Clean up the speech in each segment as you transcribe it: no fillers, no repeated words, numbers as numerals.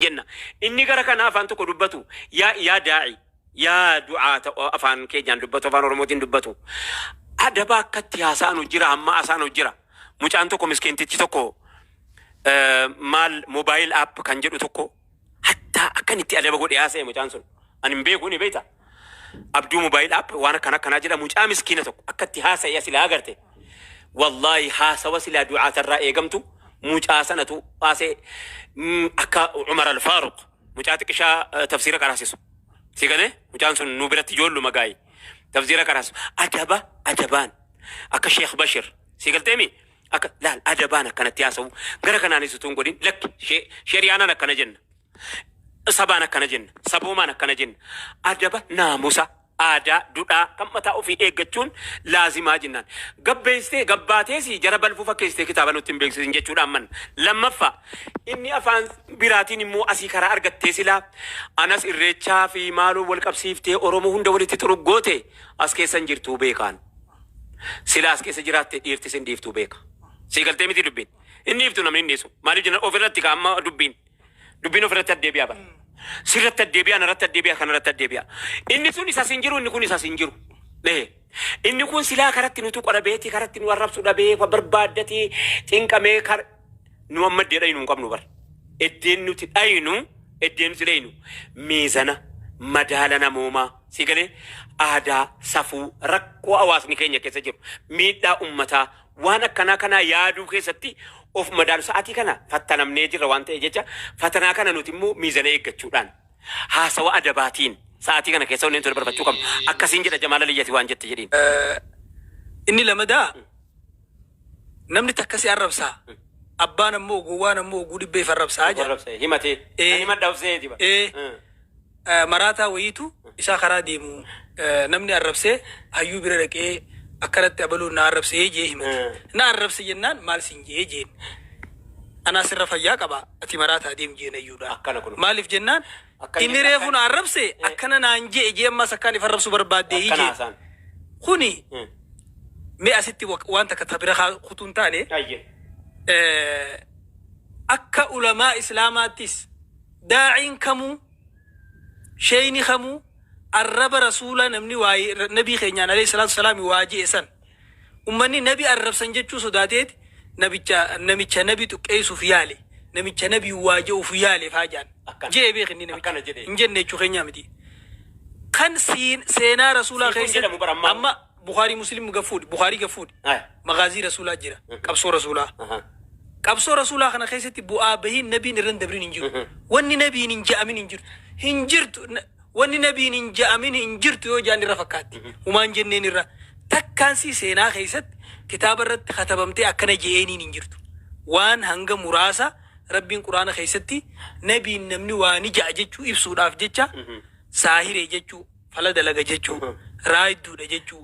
Jenna. Inni gara kana afaan tokko dubbatu, yaa yaa daa'i, yaa du'aata afaan keenyaan dubbatu, afaan Oromootiin dubbatu. Adaba akkatti haasa'anu jira, amma haasa'anu jira. Mucaan tokko, miskiintichi tokko, maal mobile app kan jedhu tokko, hattaa akkan itti adaba godhe haasa'e mucaan sun. Ani hin beeku, ni beekta. Abduu mobile app waan akkana akkanaa jedha, mucaa miskiina tokko akkatti haasa'e silaa agarte. Wallaahi, haasawa silaa du'aatarraa eegamtu mucaa sanatu haasa'e. Akka Umar Al-Faaruq mucaa xiqqishaa tafsiira qaraasisu. Si galee, mucaan sun nu biratti ijoolluma gaayi. Tafsiira qaraasisu. Adaba adabaan akka Sheekh Bashir, si galteemi, akka laal adabaan akkanatti haasa'u, gara kanaanis utuu hin godhin, lakki, shari'aanan akkana jenna. Sabaan akkana jenna. Saboomaan akkana jenna. Adaba, naamusa, aadaa, duudhaa kan mataa ofii eeggachuun laazimaa jennaan. Gabbeessitee gabbaatees jara balfuu fakkeessitee kitaaba nutti hin beeksisin jechuudhaan man. Lammaffaa, inni afaan biraatiin immoo asii karaa argattee silaa anas irreechaa fi maaloo wal qabsiiftee Oromoo hunda walitti xuruggoote, as keessa hin jirtuu beekaan. Silaa as keessa jiraatte dhiirtis hin dhiiftuu beeka. Sii galtee miti dubbiin? Hin dhiiftu, namni hin dhiisu. Maaliif jenna, ofirratti kaa'amma dubbiin. Dubbiin ofirratti addeebi'a bara. Sirratti addeebi'a, narratti addeebi'a, kanarratti addeebi'a. Inni sun isas hin jiru, inni kun isas hin jiru. Mee inni kun silaa karatti nutu qorabeeti, karatti nu arrabsu dhabee barbaaddatee cinqamee kar nu amma iddee dhayinu hin qabnu bara. Iddeen nuti dhayinu, iddeen nuti dhayinu miizana madaala namoomaa, si galee, aadaa, safuu, rakkoo hawaasni keenya keessa jiru, miidhaa ummataa, waan akkanaa kanaa yaaduu keessatti of madaalu. Sa'aatii kana fattanamnee jirra waan ta'e jecha, fatanaa kana nuti immoo miizana eeggachuudhaan, haasawa adabaatiin sa'aatii kana keessa wanneen ture barbaachuu qabna. Akkasiin jedha. Jamaala Liyyati waan jette jedhiin. Inni lamadaa, namni takka si arrabsaa. Abbaan ammoo, gowwaan ammoo oguu dhibbee if arrabsaa jedha. Arrabsee himatee. Nan himadha of seeti ba. Maraataa wayiitu isaa karaa deemu namni arrabsee hayyuu bira dhaqee, akkanatti abaluun na arrabsee jee himate. Na arrabse jennaan, maal siin jee jeen. Anaa sirra fayyaa qaba, ati maraataa, deem jeen hayyuudha. Akkana kun. Maaliif jennaan, Akka inni reefu na arrabse, akkana naan jee jee, ammas akkaan if arrabsu barbaaddee Akkana jeen. haasaan. Kuni mee asitti waan takka ta bira kutuun taane, akka ulamaa islaamaattis daa'iin kamuu, sheeyni kamuu, arraba rasuula, namni waa'ee nabii keenyaan alayhi salaatu salaami waa je'e san ummanni nabi arrabsan jechuu sodaateeti, nabicha, namicha nabi xuqqeessuuf yaale, namicha nabi waa je'uuf yaale faa jaan. Akkana. Je'e beek inni namicha. Akkana jedhe. Hin jenne jechuu keenyaa miti. Kan siin seenaa rasuulaa Siin kun keessatti jedhamu bara ammaa. Amma Bukaarii, Muslim gafuudhi, Bukaarii gafuudhi. Magaazii rasuulaa jira, qabsoo rasuulaa. Qabsoo rasuulaa kana keessatti bu'aa bahiin nabiin irra hin dabrin hin jiru. Wanni nabiin hin je'amin hin jirtu. Hin jirtu. Wanni nabiin hin je'amin hin jirtu yoo jaan irra fakkaatti. Humaan jenneen irra. Takkaansii seenaa keessatti kitaaba irratti katabamtee akkana je'eeniin hin jirtu. Waan hanga muraasa Rabbiin Quraana keessatti nabiin namni waa ni ja'a jechuu ibsuudhaaf jecha, saahiree jechuu, fala dalaga jechuu, raayidduudha jechuu,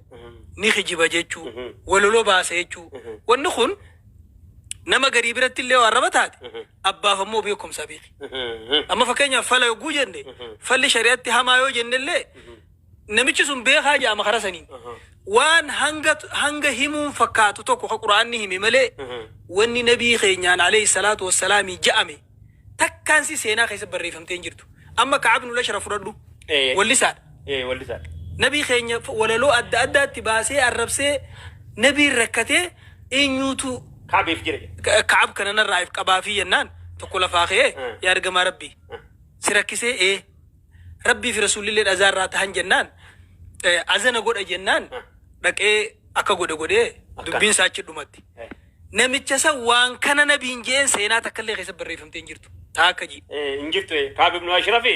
ni kijiba jechuu, waloloo baasa jechuu. Wanni kun nama garii biratti illee waan arraba taate, abbaaf ammoo beekumsa beeki. Amma fakkeenyaaf fala yogguu jenne, falli shari'atti hamaa yoo jenne illee, namichi sun beekaa jedhama karaa saniin. Waan hanga hanga himuun fakkaatu tokko ka Quraanni hime malee, wanni nabii keenyaan alayhi salaatu wassalaamii ja'ame takkaansi seenaa keessa barreeffamtee hin jirtu. Amma Ka'ab ibn Ashraf fudhadhu. Wallisaadha. Wallisaadha. Nabii keenya walaloo adda addaatti baasee arrabsee, nabiin rakkatee, eenyuutu Kaabeef jira jedhe. Ka'ab kana narraa if qabaafii jennaan, tokko lafaa ka'ee, yaa ergamaa Rabbii, si rakkisee, ee, Rabbii fi rasuulillee dhazaarraa tahan jennaan, azana godha jennaan, dhaqee akka godhe godhee dubbiin isaa achi dhumatti. Namicha san waan kana nabiin je'een seenaa takka illee keessa barreeffamtee hin jirtu. Taa akka ji. Hin jirtu. Kaab ibnu Ashrafi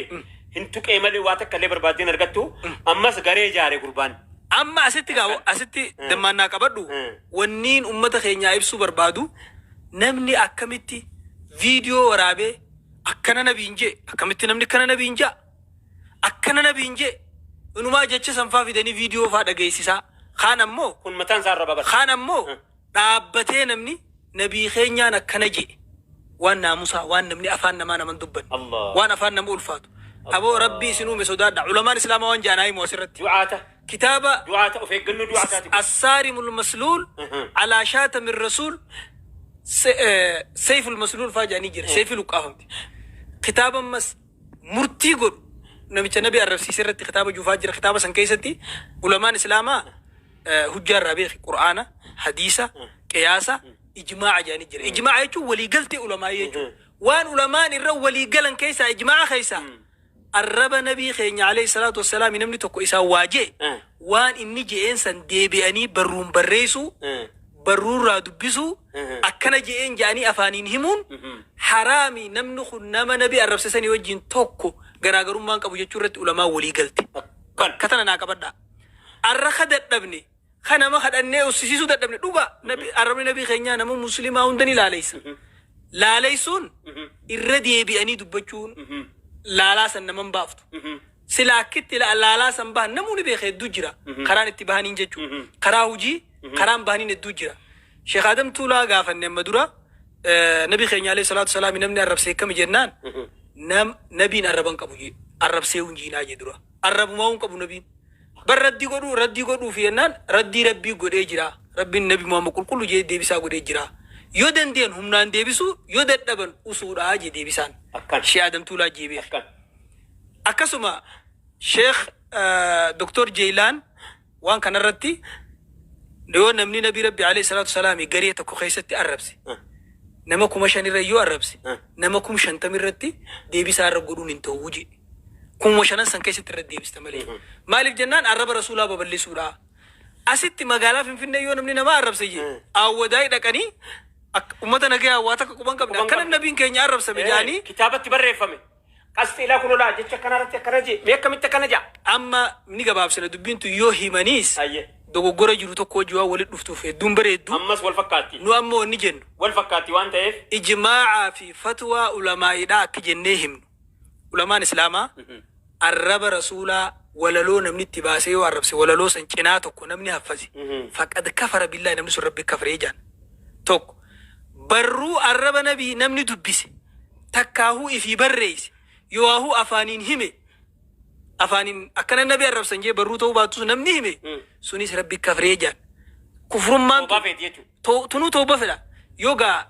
hin tuqee malee waa takka illee barbaaddeen argattu, ammas garee jaare gurbaan. Amma asitti gaa, asitti dammaannaa qabadhu, wanniin ummata keenyaa ibsuu barbaadu, namni akkamitti viidiyoo waraabee akkana nabiin jee, akkamitti namni akkana nabiin jaa, akkana nabiin jee, inumaa jecha sanfaa fidanii viidiyoo faa dhageessisaa, kaan ammoo Kun mataan isaa arraba bara. Kaan ammoo dhaabbatee namni nabii keenyaan akkana jee, waan naamusaa, waan namni afaan namaa naman dubbanne, Allah. waan afaan nama ulfaatu. Aboo, Rabbii isin uume sodaadha. Ulamaan islaamaa waan ja'an haa himu asirratti. Du'aata. Kitaaba Du'aata, of eeggannoo du'aataati kun. الصارم المسلول على شاتم الرسول، سيف المسلول faa jedhanii jira. Seefi luqqaafamti. Kitaaba ammas murtii godhu namicha nabi arrabsiise irratti kitaaba juufaa jira. Kitaaba san keessatti ulamaan islaamaa hujjaa irraa beeki qur'aana, hadiisa, qiyaasa, ijmaa'a jedhanii jira. Ijmaa'a jechuun waliigaltee ulamaa jechuudha. Waan ulamaan irra walii galan keessaa ijmaa'a keessaa arraba nabii keenya alayhi salaatu wassalaam namni tokko isaan waa jee waan inni je'een san deebi'anii barruun barreessuu, barruurraa dubbisuu, akkana je'een je'anii afaaniin himuun haraami, namni kun nama nabi arrabse sanii wajjin tokko garaagarummaan qabu jechuu irratti ulamaan walii galte. Akka tana naa qabadhaa. Arra ka dadhabne, ka nama kadhannee ussisiisuu dadhabne, dhuga arrabni nabii keenyaa nama muslimaa hunda ni laaleysa. Laaleysuun irra deebi'anii dubbachuun laalaa san naman baaftu. Sila akkitti laalaa san bahan namuu ni beeka, hedduu jira. Karaan itti bahaniin jechuudha. Karaa hojii karaan bahaniin hedduu jira. Sheekh Adam Tuulaa gaafanne amma dura, nabi keenya alayhi salaatu salaam namni arrabsee akkami jennaan, nam nabiin arraban qabu jee, arrabsee hunjiinaa jee dura. Arrabumaa hin qabu nabiin. Bar raddii godhuu, raddii godhuu fi jennaan raddii rabbii godhee jira. Rabbiin nabi Muhammad qulqullu jee deebisaa godhee jira. Yoo dandeen humnaan deebisuu, yoo dadhaban usuudhaa jee deebisaan. Akkan. Sheekh Adam Tuulaa jee beeka. Akkan. Akkasuma Sheekh Dr. Jeelaan waan kanarratti yoo namni nabi rabbi alayhi salaatu salaami garee tokko keessatti arrabse, nama 5,000 irra yoo arrabse, nama 50,000 irratti deebisaa irra godhuun hin ta'uu jedhe. 5,000 san keessatti irra deebista malee. Maaliif jennaan arraba rasuulaa babal'isuudha. Asitti magaalaa Finfinnee yoo namni nama arrabse jee awwadaa'ii dhaqanii uummata nagayaa waa takka quban qabne Quban akkana qabne. Nabiin keenya arrabsame jedhanii. Kitaabatti barreeffame. Qasxiilaa kunolaa jecha akkanarratti akkana jee, mee akkamitti akkana jaa? Amma ni gabaabsina, dubbiintu yoo himaniis dogoggora jiru tokko wajji waan walitti dhuftuuf hedduun bareeddu. Ammas wal fakkaatti. Nu ammoo inni jennu Wal fakkaatti waan ta'eef. Ijmaa'aa fi fatwaa ulamaa'iidhaa akka jennee himnu. Ulamaan islaamaa arraba rasuulaa walaloo namni itti baasee yoo arrabse, walaloo san cinaa tokko namni haffase, faqad kafara billaahi, namni sun rabbi kafree jaan. Tokko barruu arraba nabii namni dubbise, takkaahuu ifii barreeyse, yooahuu afaaniin hime, afaaniin akkana nabi arrabsan jee barruu ta'uu baattus namni hime, sunis rabbi kafree jaan. Kufrummaan Toobaa feeti jechuudha. Tunuu tooba fedha. Yoo gaa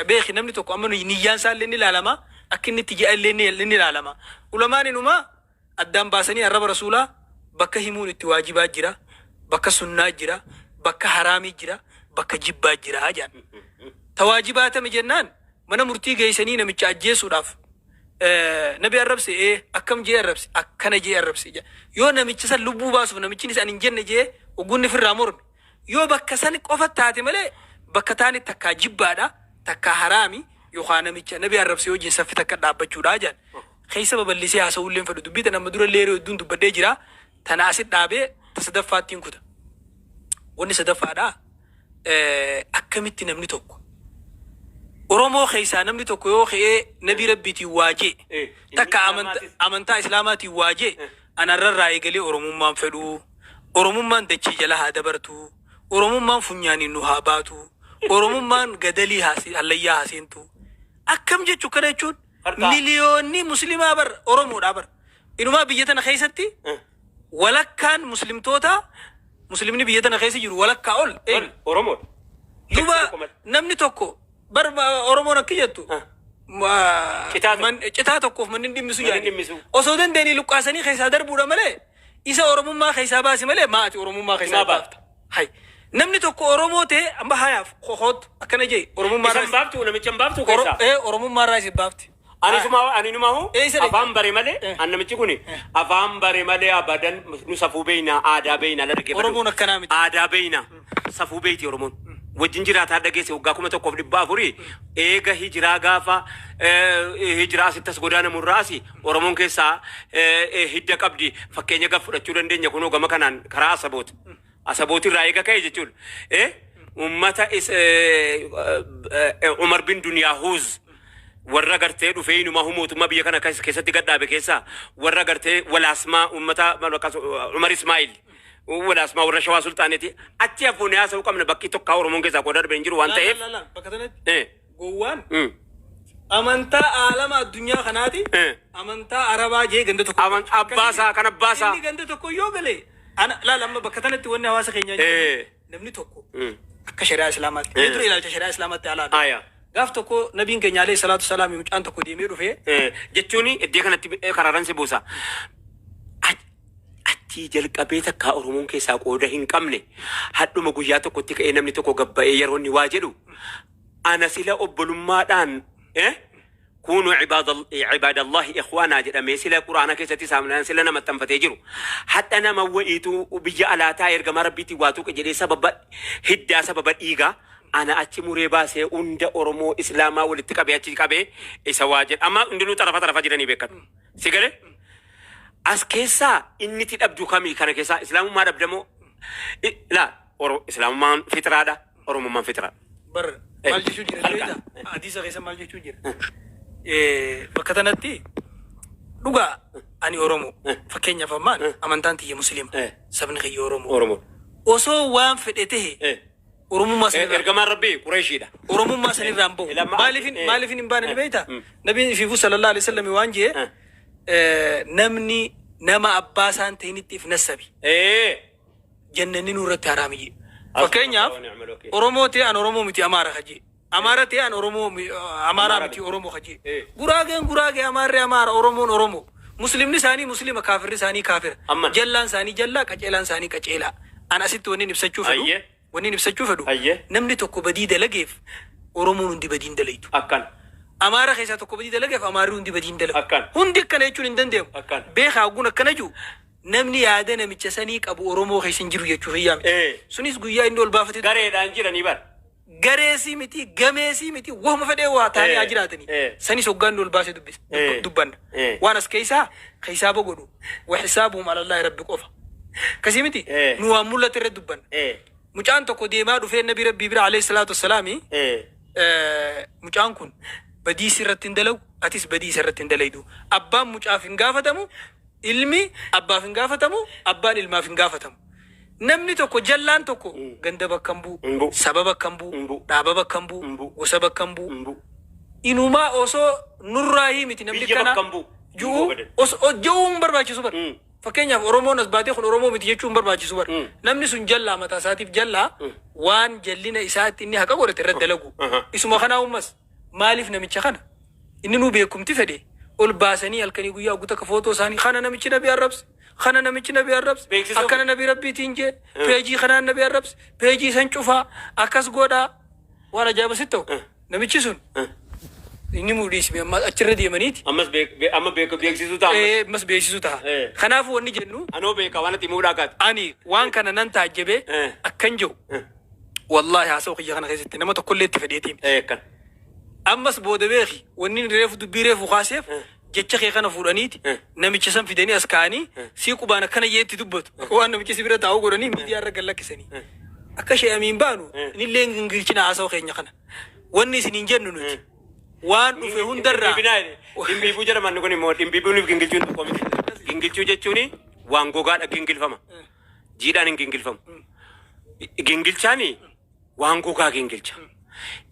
beeki namni tokko amma niyyaan isaa illee ni ilaalama, akka inni itti ji'a illee ni ilaalama. Ulamaan inumaa addaan baasanii arraba rasuulaa bakka himuun itti waajibaa jira, bakka sunnaa jira, bakka haraamii jira, bakka jibbaa jira jedhan. Ta waajibaa tami jennaan mana murtii geessanii namicha ajjeesuudhaaf, nabi arrabse, ee akkam jee arrabse, akkana jee arrabse jedha. Yoo namicha san lubbuu baasuuf namichi isa ani hin jenne jee oggunni firraa morme, yoo bakka san qofa taate malee bakka taane takkaa jibbaadha, takkaa haraami, yookaan namicha nabi arrabse wajjin saffi takka dhaabbachuudha jedhan. Keessa babal'isee haasa'uu illee hin fedhu. Dubbii tana amma dura illee yeroo hedduun dubbadhee jira. Tana asit dhaabee ta sadaffaattiin kuta. Wanni sadaffaadha, akkamitti namni tokko Oromoo keessaa namni tokko yoo ka'ee nabii rabbiitiin waa jee, takka amantaa islaamaatiin waa jee, anarrarraa eegalee Oromummaan fedhuu, Oromummaan dachii jala haa dabartu, Oromummaan funyaaniin nu haa baatu, Oromummaan gadalii hallayyaa haa seentu. Akkam jechuu kana jechuun miliyoonni muslimaa bar Oromoodhaa bar. Inumaa biyya tana keessatti walakkaan muslimtoota, muslimni biyya tana keessa jiru walakkaa ol eenyu? Oromoodha. Duuba namni tokko bar Oromoon akka jettu Citaa tokko. Citaa tokkoof manni hin dhimmisu Manni hin jedhani. dhimmisu. Osoo dandeenii luqqaasanii keessaa darbuudha malee, isa Oromummaa keessaa baasi malee maa ati Oromummaa keessaa Maa baafta? baafta? Hay. Namni tokko Oromoo ta'e amma hayaaf kokoottu akkana jee Oromummaa Isan baaftu, namicha hin baaftu keessaa. Oromummaa irraa isin baafti. Ani suma ani numahu Isa dhaqe. Afaan bare malee an namichi kuni afaan bare malee abadan nu safuu beeyna, aadaa beeyna, la dhaggeeffadhu. Oromoon akkanaa miti. Aadaa beeyna, safuu beeyti Oromoon. Wajjin jiraataa dhageesse waggaa 1400 eega hijiraa, gaafa hijiraa asitti as godaanamu irraa asi Oromoon keessaa hidda qabdi, fakkeenya gaf fudhachuu dandeenya kunoo gama kanaan karaa Asaboot. Asaboot irraa eega ka'e jechuudha. Ummata Umar bin Duniyaahuuz warra gartee dhufee inumaa mootummaa biyya kana keessatti gadhaabe keessaa warra gartee walaasmaa ummata Umar Ismaa'il walaasmaa warra Shawaa Sulxaaneeti achi hafuun haasa'uu qabna, bakki tokkaa Oromoon keessaa qooda darbe hin jiru waan ta'eef. Laala, laala, bakka tanatti gowwaan amantaa aalama addunyaa kanaati. Amantaa Arabaa jee ganda tokko. Abbaasaa kan abbaasaa. Inni ganda tokko yoo gale ana laala, amma bakka tanatti wanni hawaasa keenyaa jedhu, namni tokko akka shari'aa islaamaatti, mee dura ilaalcha shari'aa islaamaatti alaadha. Aya. Gaaf tokko nabiin keenya alayhi salaatu salaam mucaan tokko deemee dhufee Jechuun iddoo kanatti karaaran si buusa. Achii jalqabee takkaa Oromoon keessaa qooda hin qabne hadhuma guyyaa tokkotti ka'ee namni tokko gabba'ee yeroo inni waa jedhu ana sila obbolummaadhaan kuunuu cibaadallahi ikhwaanaa jedhamee sila quraana keessatti saamnaan sila nama maxxanfatee jiru. Hadha nama wa'iitu biyya alaa taa'ee ergamaa rabbiitiin waa tuqe jedhee sababa hiddaa sababa dhiigaa ana achi muree baasee hunda Oromoo Islaamaa walitti qabee achi qabee isa waa jedha. Amma hundinuu xarafa xarafa jiranii beekatu. Si galee? As keessaa inni itti dhabdu kamii kana keessaa Islaamummaa dhabdamoo? Laa Islaamummaan fixraadha. Oromummaan fixraadha. Bar maal jechuu jira Halqa. beektaa? Hadiisa keessa maal jechuu jira? Bakka tanatti dhugaa ani Oromoo fakkeenyaaf ammaan amantaan tiyya Musliima sabni kiyya Oromoo. Oromoo. Osoo waan fedhe tahe Oromummaa sanirraa Ergamaan Rabbii Qureeshiidha. Oromummaa sanirraa hin bahu. Maaliifin hin baane ni beektaa? Nabiin ifiifuu sallallahu alaihi wasallam waan jee namni nama abbaa isaan ta'initti if nassabi jannanni nurratti haraami jee. Fakkeenyaaf Oromoo ta'e an Oromoo miti Amaara kajee. Amaara ta'e an Oromoo Amaaraa miti Oromoo kajee. Guraageen Guraagee Amaarri Amaara Oromoon Oromoo. Muslimni isaanii Muslima kaafirri isaanii kaafira. Amman. Jallaan isaanii jallaa qaceelaan isaanii qaceelaa. An asitti wanni ibsachuu fedhu. Wanni ibsachuu fedhu. Namni tokko badii dalageef Oromoon hundi badii hin dalaytu. Akkan. Amaara keessaa tokko badii dalageef Amaarri hundi badii hin dalagu. Akkan. Hundi akkana jechuun hin danda'amu. Akkan. Beekaa hogguun akkana jiru namni yaada namicha sanii qabu Oromoo keessa hin jiru jechuuf hin yaamne. Sunis guyyaa inni ol baafate Gareedhaan jiranii bar. Gareesii miti gameesii miti wahuma fedhee waa taa'anii haa jiraatanii. Sanis hoggaan inni ol baasee dubbanna. Waan as keessaa hisaaba godhu wa hisaabuhum alallaahi rabbi qofa. Akkasii miti nu waan mul'ate irratti dubbanna. Mucaan tokko deemaa dhufee nabi rabbii bira alayhi salaatu wassalaami mucaan kun badii sirratti hin dalagu atis badii isarratti hin dalaydu. Abbaan mucaaf hin gaafatamu ilmi abbaaf hin gaafatamu abbaan ilmaaf hin gaafatamu. Namni tokko jallaan tokko ganda bakka hin bu'u, saba bakka hin bu'u, dhaaba bakka hin bu'u, gosa bakka hin bu'u. Inumaa osoo nurraa miti namni Biyya kana bakka hin bu'u. ji'u osoo ji'uu hin barbaachisu bar. Fakkeenyaaf Oromoon as baatee kun Oromoo miti jechuun hin barbaachisu bar. Namni sun jallaa mataa isaatiif jallaa waan jallina isaatti inni haqa godhate irratti dalagu. Isuma kanaa ummas maaliif namicha kana inni nuu beekumti fedhe ol baasanii halkanii guyyaa guutuu akka footoo isaanii kana namichi nabi arrabse kana namichi nabi arrabse akkana nabi rabbiitiin jee peejii kanaan nabi arrabse peejii san cufaa akkas godhaa waan ajaa'iba sitti ta'u namichi sun inni muudhiisme amma achirra deemaniiti. Ammas amma beeksisuu ta'a. Ammas beeksisuu ta'a. Kanaafuu wanni jennu. Anoo beeka waan ati muudhaa kaate. Ani waan kana nan taajjabee akkan jiru. Wallaahi haasa'u kiyya kana keessatti nama tokkollee itti fedheetiin. Kan. Ammas booda beeki wanni reefu dubbii reefu kaaseef jecha kee kana fuudhaniiti namicha san fidanii as kaa'anii sii qubaan akkana yeetti dubbatu. Waan namichi si bira taa'u godhanii miidiyaa irra gad lakkisanii. Akka ishee amiin baanu inillee gingilchina haasa'u keenya kana. Wanni isin hin jennu nuti. Waan dhufe hundarraa. Dhimbiibuu jedhaman kun immoo dhimbiibuun gingilchuun tokko miti. Gingilchuu jechuun waan gogaadha gingilfama. Jiidhaan hin gingilfamu. Gingilchaan waan gogaa gingilcha.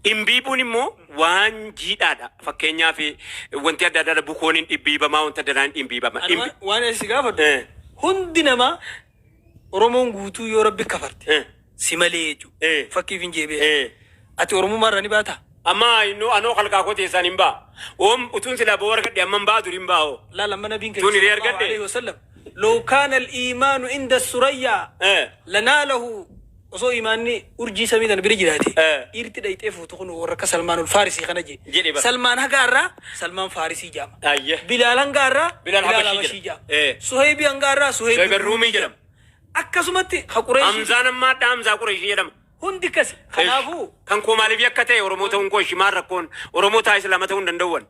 Dhimbiibuun immoo waan jiidhaadha. Fakkeenyaaf wanti adda addaa bukoon hin dhimbiibamaa wanta adda addaan dhimbiibama. Waan asi gaafadhu hundi namaa Oromoon guutuu yoo rabbi kafarte si malee jechuudha. Fakkiif hin jeebi'e. Ati Oromummaa irraa ni baataa? Amma innu anoo kalqaa koo teessaan hin ba'a. Oom utuun silaa boo argadhe amma hin ba'a dur hin ba'a hoo. Laal amma nabiin Tun hiree sallallahu argadhe. alaihi wasallam. Law kaana al-iimaanu inda surayyaa lanaalahu osoo imaanni urjii samii tana bira jiraate dhiirti dhayxee fuutu kun warra akka Salmaan Faarisii kana jee. Jedhe bara. Salmaan haga irraa Salmaan Faarisii jaama. Ayye. Bilaal hanga irraa Bilaal Bilaal Habashii Habashii jedhama. jaama. Suhaybii hanga irraa Suhaybii Suhaybii Ruumii jedhama. Akkasumatti ha Qureeshii. Hamzaan ammaa adda Hamzaa Qureeshii jedhama. Hundi akkasi. Kanaafuu. Kan koo maaliif yakka ta'e Oromoo ta'uun koo shimaan rakkoon Oromoo ta'a Islaama ta'uu hin danda'uwan.